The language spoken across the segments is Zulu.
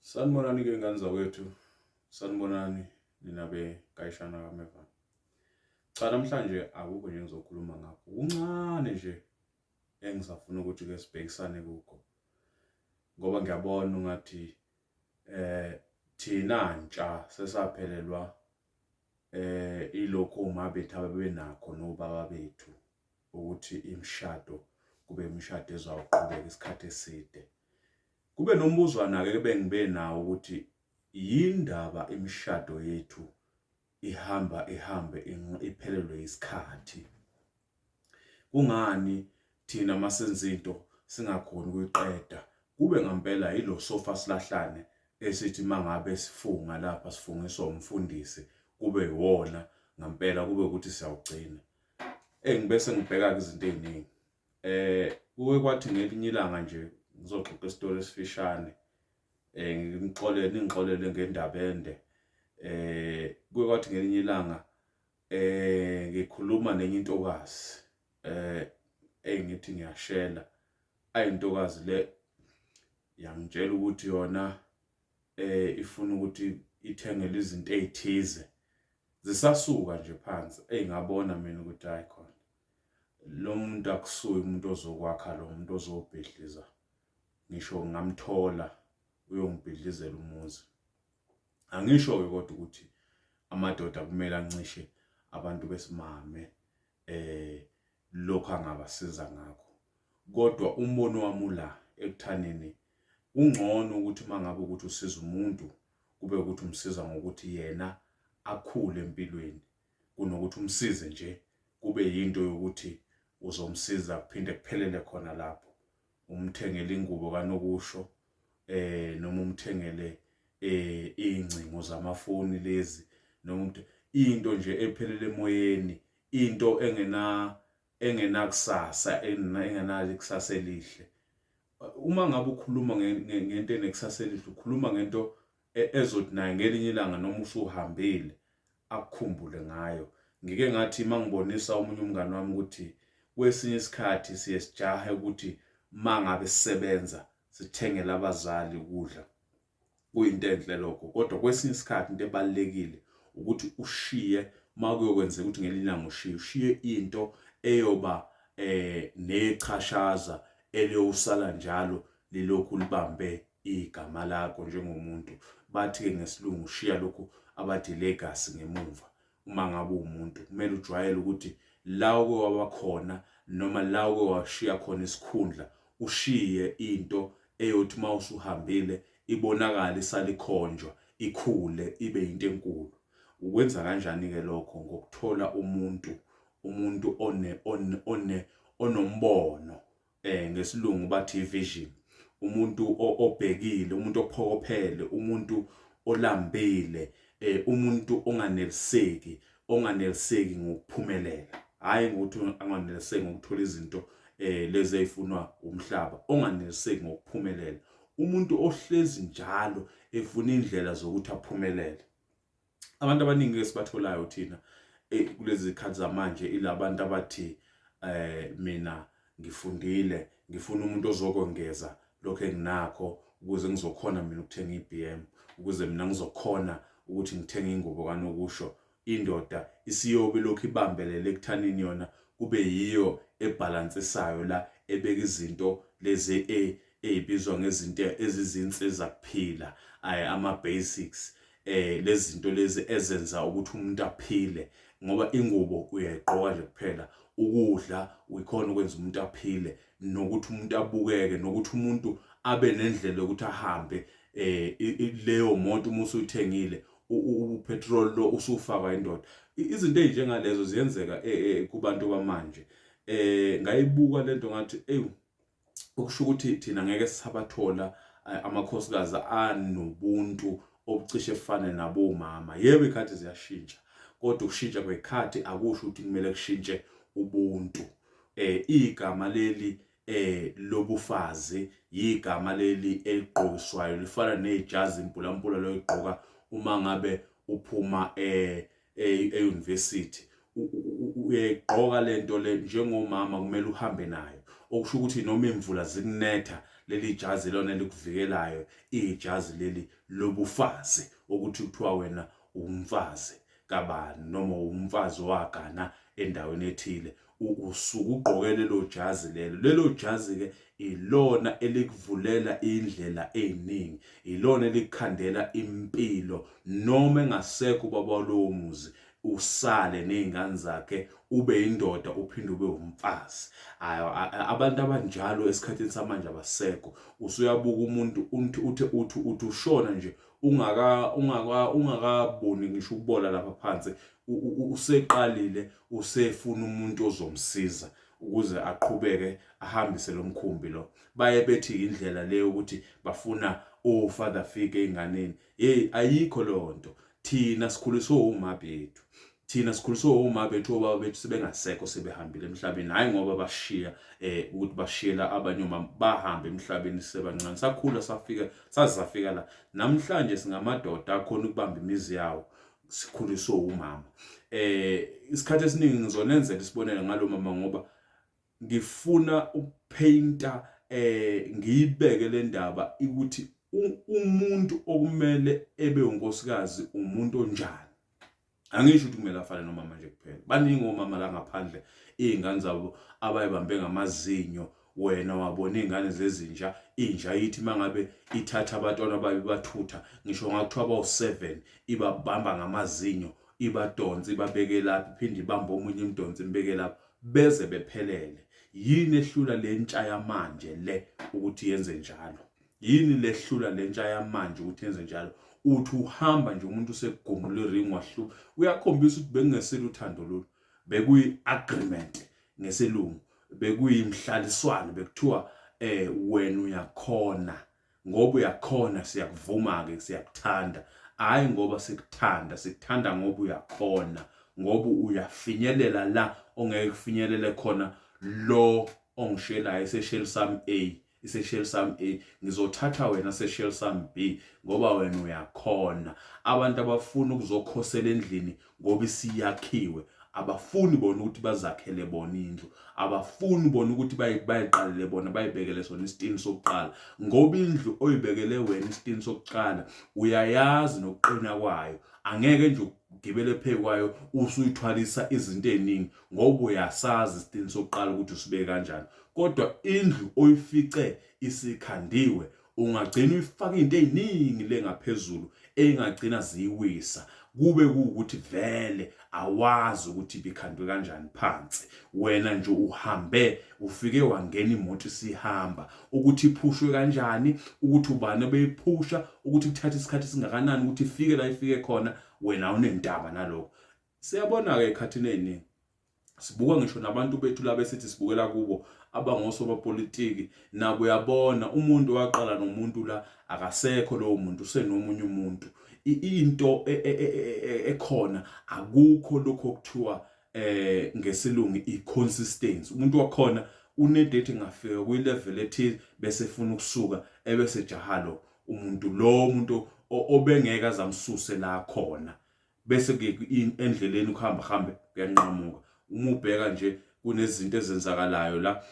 Sanibonani ke ngane zakwethu, sanibonani nina bekayishana kaMevane. Cha namhlanje akukho nje engizokhuluma ngakho, kuncane nje engisafuna ukuthi ke sibhekisane kukho ngoba ngiyabona ungathi eh thina ntsha sesaphelelwa eh ilokho oma bethu ababenakho nobaba bethu ukuthi imishado kube imishado ezawuqhubeka isikhathi eside. Kube nombuzwana-ke ebengibe nawo ukuthi yindaba imishado yethu ihamba ihambe iphelelwe isikhathi. Kungani thina masenza into singakhoni ukuyiqeda? Kube ngampela yilo sofa silahlane esithi mangabe sifunga lapha sifungiswa umfundisi kube yiwona ngampela kube ukuthi siyawugcina. Eyi ngibe sengibheka-ke izinto ey'ningi. Eh kuke kwathi ngelinye ilanga nje ngizoxoxa isitori esifishane eh ngixolele ningixolele ngendaba ende eh kuke kwathi ngelinye ilanga eh ngikhuluma nenye intokazi eh engithi ngiyashela ayintokazi le yangitshela ukuthi yona eh ifuna ukuthi ithengele izinto ezithize zisasuka nje phansi eyingabona mina ukuthi hayi khona Lo muntu akusuye umuntu ozokwakha lo muntu ozobhidliza ngisho ngingamthola uyongibhidlizela umuzi. Angisho-ke kodwa ukuthi amadoda kumele ancishe abantu besimame eh lokho angabasiza ngakho. Kodwa umbono wami ula ekuthaneni kungcono ukuthi uma ngabe ukuthi usiza umuntu kube ukuthi umsiza ngokuthi yena akhule empilweni kunokuthi umsize nje kube yinto yokuthi uzomsiza kuphinde kuphelele khona lapho umthengele ingubo kanokusho eh noma umthengele eh ingcingo zamafoni lezi noma into nje ephelele emoyeni into engena engenakusasa engenalo ikusasa elihle uma ngabe ukhuluma ngento enekusasa elihle ukhuluma ngento e, ezothi naye ngelinye ilanga noma usuhambile akukhumbule ngayo. Ngike ngathi uma ngibonisa omunye umngani wami ukuthi kwesinye isikhathi siye sijahe ukuthi uma ngabe sisebenza sithengele abazali ukudla kuyinto enhle lokho kodwa kwesinye isikhathi into ebalulekile ukuthi ushiye uma kuyokwenzeka ukuthi ngelinye ilanga ushiye ushiye into eyoba eh nechashaza eliyosala njalo lilokhu libambe igama lakho njengomuntu bathi-ke ngesilungu shiya lokhu abathi legacy ngemumva uma ngabe uwumuntu kumele ujwayele ukuthi la uke wabakhona noma la uke washiya khona isikhundla ushiye into eyothi uma usuhambile ibonakale isalikhonjwa ikhule ibe into enkulu ukwenza kanjani-ke lokho ngokuthola umuntu umuntu one one onombono eh ngesilungu bathi vision umuntu obhekile umuntu ophokophele umuntu olambile eh umuntu onganeliseki onganeliseki ngokuphumelela hayi ngokuthi anganeliseki ngokuthola izinto eh lezi ezifunwa umhlaba onganeliseki ngokuphumelela umuntu ohlezi njalo efuna indlela zokuthi aphumelele Abantu abaningi esibatholayo thina eh, kulezi zikhathi zamanje ilabantu abathi eh mina ngifundile ngifuna umuntu ozokwengeza lokho enginakho ukuze ngizokhona mina ukuthenga iBM ukuze mina ngizokhona ukuthi ngithenge ingubo kanokusho indoda isiyobe lokhu ibambelele ekuthanini yona kube yiyo ebhalansisayo la ebeka izinto lezi e, ey'bizwa ngezinto ezizinsiza kuphila ama-basics eh lezinto lezi ezenza ukuthi umuntu aphile ngoba ingubo uyayigqoka nje kuphela ukudla uyikhona ukwenza umuntu aphile nokuthi umuntu abukeke nokuthi umuntu abe nendlela yokuthi ahambe eh leyo moto uma usuyithengile upetrol lo usufakwa indoda izinto ezinjengalezo ziyenzeka eh, eh, kubantu bamanje eh ngayibuka lento ngathi eyu okusho ukuthi thina ngeke sisabathola eh, amakhosikazi anobuntu obucishe bufane nabomama yebo ikhathi ziyashintsha kodwa ukushintsha kwekhathi akusho ukuthi kumele kushintshe ubuntu eh igama leli eh lobufazi yigama leli eligqokiswayo lifana nejazi impulampula loyigqoka uma ngabe uphuma eh e-university uyayigqoka lento le njengomama kumele uhambe nayo okusho ukuthi noma imvula zikunetha Leli jazi lona elikuvikelayo, ijazi leli lobufazi, ukuthi kuthiwa wena umfazi kabani noma umfazi wagana endaweni ethile, usuke ugqoke lelo jazi lelo. Lelo jazi ke ilona elikuvulela indlela eziningi, ilona elikukhandela impilo noma engasekho ubaba walowo muzi, usale nezingane zakhe, ube indoda uphinde ube umfazi. Abantu abanjalo esikhathini samanje abasekho. Usuyabuka umuntu uthi uthi uthi ushona nje ungaka ungaka ungakaboni ngisho ukubola lapha phansi, useqalile usefuna umuntu ozomsiza ukuze aqhubeke ahambise lo mkhumbi lo. Baye bethi indlela leyo ukuthi bafuna o-father figure ey'nganeni. Hey, ayikho leyo nto. Thina sikhuliswe oma bethu, thina sikhuliswe oma bethu, obaba bethu sebengasekho, sebehambile emhlabeni. Hhayi ngoba bashiya ukuthi bashiyela abanye omama, bahambe emhlabeni sisebancane, sakhula safika, saze safika la namhlanje. Singamadoda akhona ukubamba imizi yawo, sikhuliswe umama. Isikhathi esiningi ngizonenzela isibonelo ngalo mama ngoba ngifuna ukupainta, ngiyibeke le ndaba ukuthi umuntu okumele ebe unkosikazi umuntu onjani. Angisho ukuthi kumele afane nomama nje kuphela. Baningi omama la ngaphandle iy'ngane zabo abayibambe ngamazinyo. Wena wabona iy'ngane zezinja, inja ithi mangabe ithatha abantwana bayo ibathutha, ngisho ngakuthiwa bawu-7, ibabamba ngamazinyo, ibadonse ibabeke lapha, iphinde ibambe omunye imdonse imbeke lapha, beze bephelele. Yini ehlula le ntsha yamanje le ukuthi yenze njalo? Yini lehlula le ntsha yamanje ukuthi yenze njalo? Uthi uhamba nje umuntu usegumula iringi wahluka, uyakhombisa ukuthi bekungesilo uthando lolu, bekuyi-agreement ngesilungu, bekuyimhlaliswano, bekuthiwa wena uyakhona, ngoba uyakhona siyakuvuma-ke, siyakuthanda. Hhayi ngoba sikuthanda, sikuthanda ngoba uyakhona, ngoba uyafinyelela la ongeke kufinyelele khona lo ongishelayo esesheli sami A, isesheli sami A, ngizothatha wena sesheli sami B ngoba wena uyakhona. Abantu abafuna ukuzokhosela endlini ngoba isiyakhiwe, abafuni bona ukuthi bazakhele bona indlu, abafuni bona ukuthi bayiqalele bona, bayibekele sona isitini sokuqala, ngoba indlu oyibekele wena isitini sokuqala uyayazi nokuqina kwayo. Angeke nje ugibele phezu kwayo usuyithwalisa izinto eziningi ngoba uyasazi isitini sokuqala ukuthi usibeke kanjani. Kodwa indlu oyifice isikhandiwe ungagcina uyifaka izinto eziningi le ngaphezulu engagcina ziyiwisa, kube kuwukuthi vele awazi ukuthi ibikhandwe kanjani phansi. Wena nje uhambe ufike wangena imoto isihamba, ukuthi iphushwe kanjani, ukuthi ubani obeyiphusha, ukuthi kuthatha isikhathi singakanani ukuthi ifike la ifike khona, wena awunendaba nalokho. Siyabona-ke ekhathini ey'ningi, sibuka ngisho nabantu bethu laba esithi sibukela kubo abangosomapolitiki, nabo uyabona umuntu waqala nomuntu la akasekho lowo muntu, usenomunye umuntu. Into ekhona akukho lokho okuthiwa ngesilungu i-consistency. Umuntu wakhona une-date engafika kwi-level ethize bese efuna ukusuka, ebese jaha lo umuntu, lo muntu obengeke azamsuse la khona, bese ke endleleni ukuhamba hambe kuyanqamuka. Uma ubheka nje kunezinto ezenzakalayo la,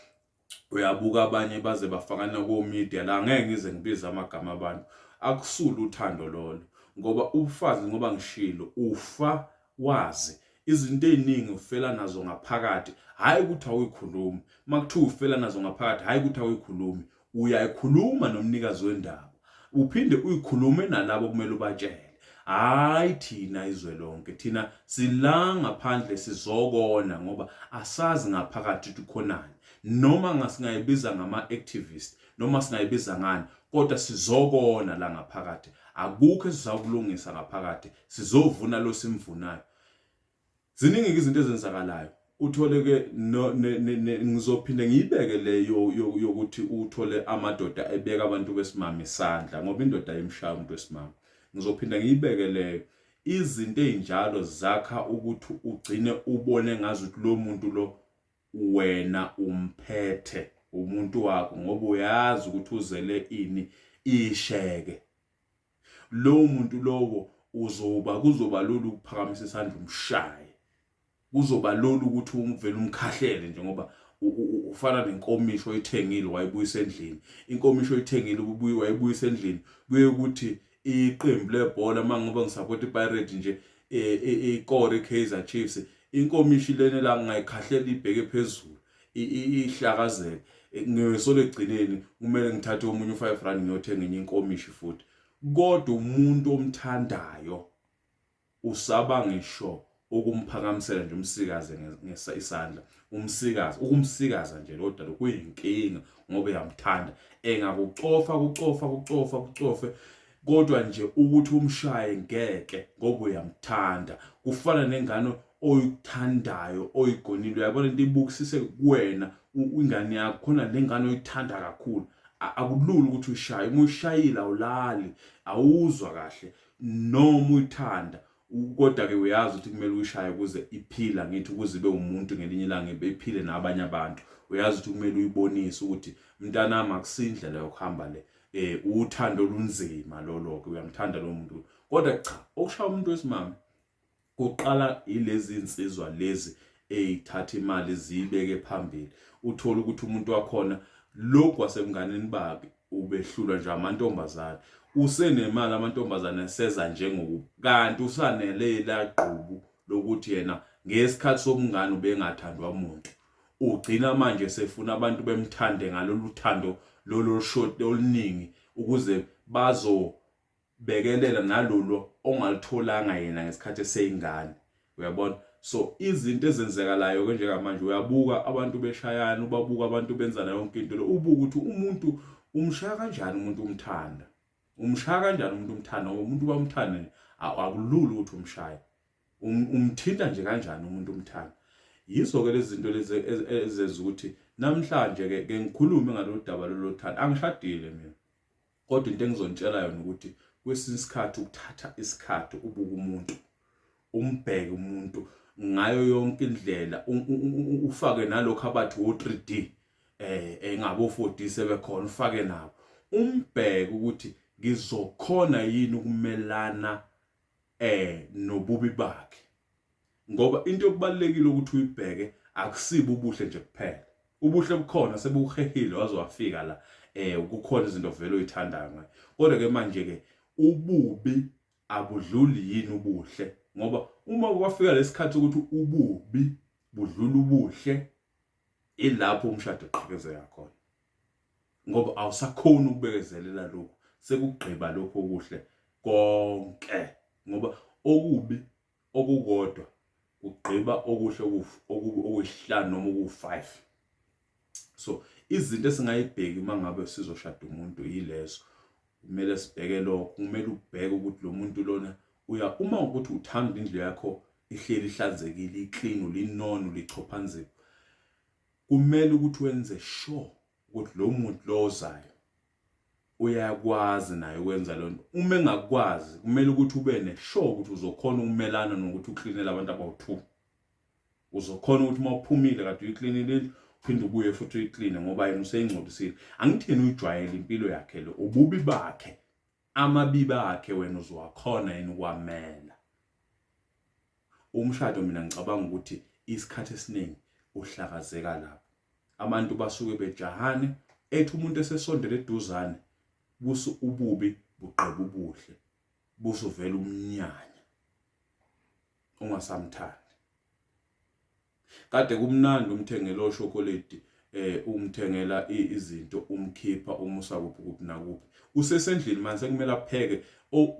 uyabuka abanye baze bafakana ko-media la, ngeke ngize ngibize amagama abantu. Akusulu uthando lolo, ngoba ubufazi, ngoba ngishilo, ufa wazi izinto eziningi, ufela nazo ngaphakathi. Hhayi ukuthi awuyikhulumi. Uma kuthiwa ufela nazo ngaphakathi, hhayi ukuthi awuyikhulumi, uyayikhuluma nomnikazi wendaba, uphinde uyikhulume nalabo kumele ubatshele. Hhayi thina izwe lonke, thina sila ngaphandle sizokona ngoba asazi ngaphakathi ukuthi khonani, noma ngasingayibiza ngama-activist noma singayibiza ngani, kodwa sizokona la ngaphakathi. Akukho esizakulungisa ngaphakathi, sizovuna lo simvunayo. Ziningi izinto ezenzakalayo, uthole ke ngizophinde ngiyibeke le yokuthi uthole amadoda ebeka abantu besimame isandla, ngoba indoda imshaya umuntu wesimame. Ngizophinda ngiyibeke leyo. Izinto ezinjalo zakha ukuthi ugcine ubone ngazi ukuthi lo muntu lo wena umphethe umuntu wakho, ngoba uyazi ukuthi uzele ini isheke. Lowo muntu lowo uzoba kuzoba lula ukuphakamisa isandla umshaye, kuzoba lula ukuthi uvele umkhahlele nje, ngoba Ufana nenkomishi oyithengile wayibuyisa endlini. Inkomishi oyithengile ubuye wayibuyisa endlini, kuye ukuthi iqembu lebhola, uma ngoba ngisapota iPirate nje, ikore iKaizer Chiefs, inkomishi lena la ngingayikhahlela ibheke phezulu ihlakazeke. Ngiyosola ekugcineni kumele ngithathe omunye u-5 rand ngiyothenga enye inkomishi futhi. Kodwa umuntu omthandayo usaba ngisho ukumphakamisela nje, umsikaze isandla, umsikaze, ukumsikaza nje lo dalo kuyinkinga ngoba uyamthanda. Engakucofa kucofa kucofa kucofe, kodwa nje ukuthi umshaye ngeke ngoba uyamthanda. Kufana nengane oyithandayo oyigonile, uyabona into ibukisise kuwena ingane yakho khona, le ngane oyithanda kakhulu, akulula ukuthi uyishaye. Uma uyishayile awulali, awuzwa kahle noma uyithanda, kodwa ke uyazi ukuthi kumele uyishaye ukuze iphila, ngithi ukuze ibe umuntu ngelinye ilanga, iphile nabanye abantu. Uyazi ukuthi kumele uyibonise ukuthi mntanami, akusindlela yokuhamba le. Uthando olunzima lolo ke, uyamthanda lo muntu. Kodwa cha, okushaya umuntu wesimame kuqala ilezi insizwa lezi eyithatha imali ziyibeke phambili. Uthola ukuthi umuntu wakhona lokhu wasebunganeni bakhe ubehlulwa nje amantombazane, usenemali, amantombazane eseza njengoku, kanti usanele lagqubu lokuthi yena ngesikhathi sobungane ubengathandwa umuntu. Ugcina manje sefuna abantu bemthande ngalolu thando lolu short oluningi ukuze bazo bekelela nalolo ongalitholanga yena ngesikhathi eseyingane, uyabona. So izinto ezenzekalayo ke njengamanje, uyabuka abantu beshayana, ubabuka abantu benzana yonke into le, ubuka ukuthi umuntu umshaya kanjani umuntu umthanda, umshaya kanjani umuntu umthanda, ngoba umuntu bamthanda nje akulula ukuthi umshaye. Umthinta nje kanjani umuntu umthanda? Yizo ke lezi zinto lezi ezenza ukuthi namhlanje ke ke ngikhulume ngalolu daba lolothando. Angishadile mina, kodwa into engizonitshela yona ukuthi kwesinye isikhathi ukuthatha isikhathi ubuka umuntu, umbheke umuntu ngayo yonke indlela, ufake nalokho abathi wo-3D, engabe o-4D sebekhona, ufake nabo, umbheke ukuthi ngizokhona yini ukumelana nobubi bakhe. Ngoba into okubalekile ukuthi uyibheke akusibo ubuhle nje kuphela. Ubuhle bukhona, sebukuhehile waze wafika la, kukhona izinto vele oyithandayo ngaye. Kodwa ke manje ke ububi abudluli yini ubuhle? Ngoba uma kwafika lesikhathi ukuthi ububi budlula ubuhle, ilapho umshado uqhekezeka khona, ngoba awusakhoni ukubekezelela lokhu, sekugqiba lokho okuhle konke, ngoba okubi okukodwa kugqiba okuhle okuyisihlanu noma okuwu-5. So izinto esingayibheki uma ngabe sizoshada umuntu yilezo. Kumele sibheke lokho, kumele ubheke ukuthi lo muntu lona uya, uma ukuthi uthanda indlu yakho ihleli ihlanzekile, iclean, ulinono, ulichophanzipho, kumele ukuthi wenze sure ukuthi lo muntu lo ozayo uyakwazi naye ukwenza loo nto. Uma engakwazi, kumele ukuthi ube ne-sure ukuthi uzokhona ukumelana nokuthi uklinele abantu abawu-2, uzokhona ukuthi uma uphumile kade uyiklinile indlu, uphinde ubuye futhi uyikline, ngoba yena useyingcolisile. Angithi yena uyijwayele impilo yakhe lo, ububi bakhe, amabibi akhe, wena uzowakhona yini ukwamela? Umshado mina ngicabanga ukuthi isikhathi esiningi uhlakazeka lapho. Abantu basuke bejahane, ethi umuntu esesondele eduzane, busu ububi bugqiba ubuhle, busuvela umnyanya, ungasamthandi. Kade kumnandi umthengela oshokoledi, umthengela izinto, umkhipha, umusa kuphi kuphi nakuphi. Usesendlini manje sekumele apheke,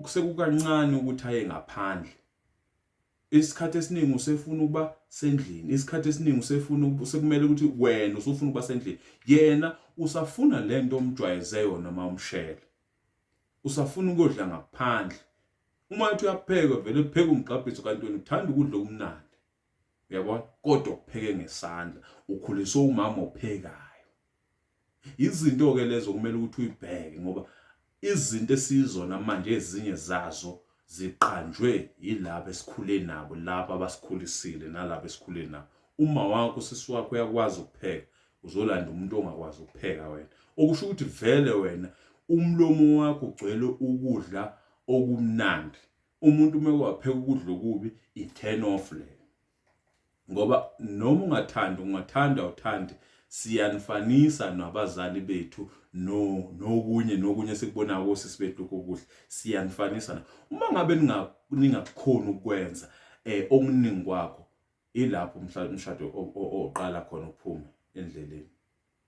sekukancane ukuthi aye ngaphandle. Isikhathi esiningi usefuna ukuba sendlini, isikhathi esiningi usefuna, sekumele ukuthi wena usufuna ukuba sendlini, yena usafuna lento omjwayeze yona. Uma umshela usafuna ukuyodla ngaphandle, uma ethi uyapheka vele upheka umgqabhiso, kanti wena uthanda ukudla okumnandi, uyabona, kodwa kupheke ngesandla, ukhuliswe umama ophekayo. Izinto ke lezo kumele ukuthi uyibheke, ngoba izinto esizona manje ezinye zazo ziqanjwe yilabo esikhule nabo, laba abasikhulisile nalabo esikhule nabo. Uma wakho, usisi wakho uyakwazi ukupheka, uzolanda umuntu ongakwazi ukupheka wena, okusho ukuthi vele wena umlomo wakho ugcwele ukudla okumnandi. Umuntu uma wapheka ukudla okubi, i-turn off leyo. Ngoba noma ungathandi ungathanda awuthandi siyanifanisa nabazali bethu no nokunye nokunye esikubonayo kosisi bethu lokho kuhle siyanifanisa na uma ngabe ningakukhoni ukwenza eh okuningi kwakho ilapho umshado oqala khona ukuphuma endleleni.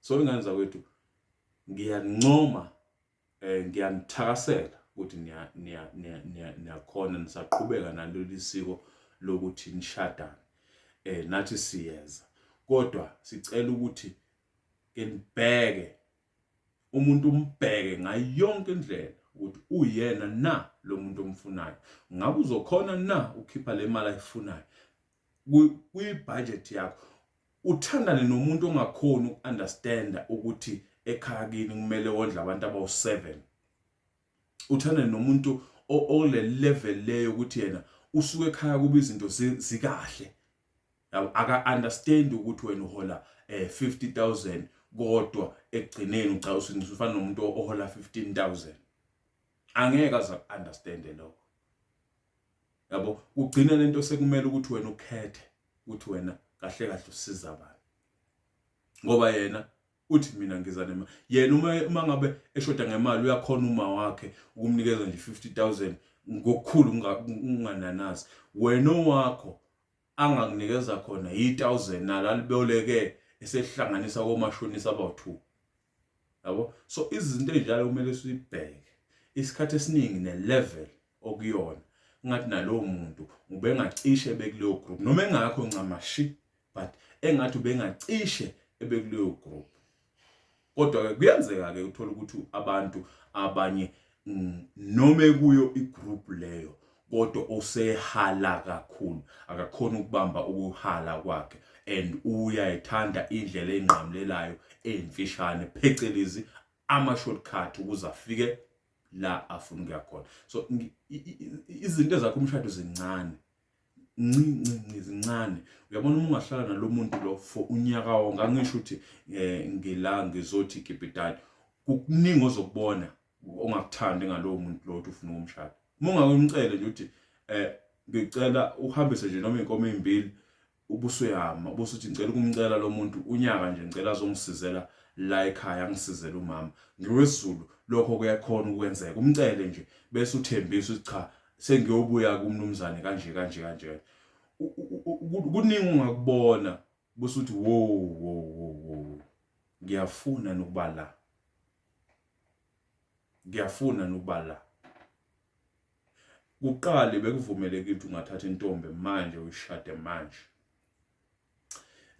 So ingane zakwethu ngiyancoma eh ngiyanithakasela ukuthi niya niya niya niyakhona nisaqhubeka naleli siko lokuthi nishadane eh nathi siyeza kodwa sicela ukuthi ke nibheke umuntu umbheke ngayo yonke indlela ukuthi uyena na lo muntu omfunayo ngabe uzokhona na ukukhipha le mali ayifunayo kwi-budget yakho Uthandane nomuntu ongakhoni uku-understanda ukuthi ekhaya kini kumele wondle abantu abawu-7. Uthandane nomuntu okule level leyo ukuthi yena usuke ekhaya kuba izinto zikahle. Yabo aka understand ukuthi wena uhola eh 50000 kodwa ekugcineni uca usufana nomuntu ohola 15000. Angeke aze understand lokho. Yabo kugcina lento sekumele ukuthi wena ukhethe ukuthi wena kahle kahle usiza bani ngoba yena uthi mina ngiza nemali yena uma uma ngabe eshoda ngemali uyakhona uma wakhe ukumnikeza nje 50000 ngokukhulu ungananazi wena owakho angakunikeza khona yi1000 nalo aliboleke esehlanganisa komashonisa abawu2 yabo. So izinto ezinjalo kumele sibheke isikhathi esiningi ne-level okuyona ngathi nalowo muntu ubengacishe bekuleyo group noma engakho ncamashi but engathi ubengacishe ebekuleyo group. Kodwa ke kuyenzeka ke uthola ukuthi abantu abanye noma ekuyo igroup leyo kodwa usehala kakhulu akakhona ukubamba ukuhala kwakhe and uyayithanda indlela enqamulelayo emfishane phecelezi ama shortcut ukuze afike la afuna ukuya khona. So izinto ezakho umshado zincane nci nci nci zincane. Uyabona uma ungahlala nalomuntu lo for unyaka wonke, angisho ukuthi eh, ngila ngizothi kipitali, kukuningi ozokubona ongakuthandi ngalowo muntu lo uthi ufuna ukumshada. Uma ungakumcele nje uthi eh ngicela uhambise nje noma inkomo ezimbili ubusuyama ubusuthi ngicela ukumcela lo muntu unyaka nje ngicela azongisizela la ekhaya angisizele umama ngiwesiZulu lokho kuyakhona ukwenzeka umcele nje bese uthembisa ukuthi cha sengiyobuya kumnumzane kanje kanje kanje kuningi ungakubona bese uthi wo wo wo wo ngiyafuna nokuba la ngiyafuna nokuba la. Kuqale bekuvumelekile ukuthi ungathatha intombi manje uyishade manje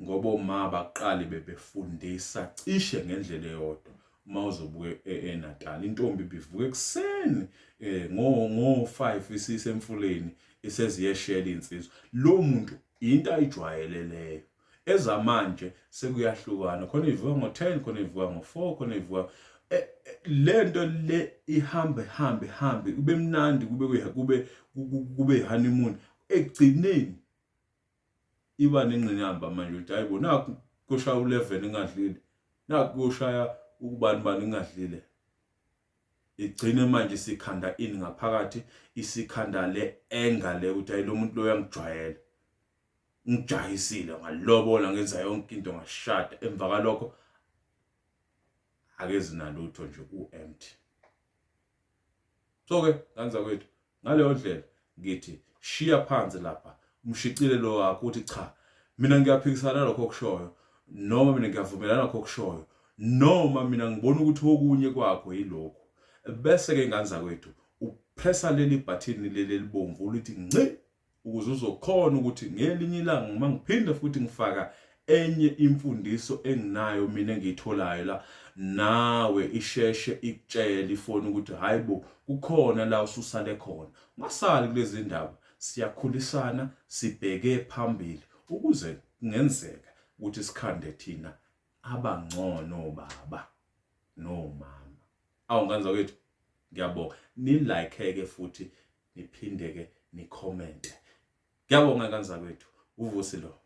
ngoba oma baqale bebefundisa cishe ngendlela eyodwa. Uma uzobuka eNatal intombi ibivuka ekuseni eh ngo ngo 5 isisemfuleni iseziyeshela insizwa lo muntu into ayijwayele leyo. Ezamanje sekuyahlukana khona ivuka ngo-10 khona ivuka ngo-4 khona ivuka e, e, lento le ihambe hambe hambe kube mnandi kube kube kube honeymoon ekugcineni iba nengqinamba manje ukuthi hayibo nakhu kushaya u-11 ingadlile nakhu kushaya ukubani bani ingadlile igcine manje isikhanda ini ngaphakathi isikhanda le enga le ukuthi hayi lo muntu lo uyangijwayela ngijahisile ngalobola ngenza yonke into ngashada emva kwalokho akezi nalutho nje u-empty. So ke ngane zakwethu ngaleyo ndlela ngithi shiya phansi lapha umshicilelo wakho uthi cha mina ngiyaphikisana nalokho okushoyo noma mina ngiyavumelana nakho okushoyo noma mina ngibona ukuthi okunye kwakho yilokhu bese ke ngane zakwethu upressa leli bhathini leli elibomvu ulithi ngci ukuze uzokhona ukuthi ngelinye ilanga uma ngiphinde futhi ngifaka enye imfundiso enginayo mina engiyitholayo la nawe isheshe ikutshele ifoni ukuthi hayi bo kukhona la ususale khona. Ungasali kulezi ndaba, siyakhulisana sibheke phambili ukuze kungenzeka ukuthi sikhande thina abangcono baba nomama. Awu ngane zakwethu ngiyabonga ni like ke futhi niphinde ke ni comment. Ngiyabonga ngane zakwethu uVusi lo.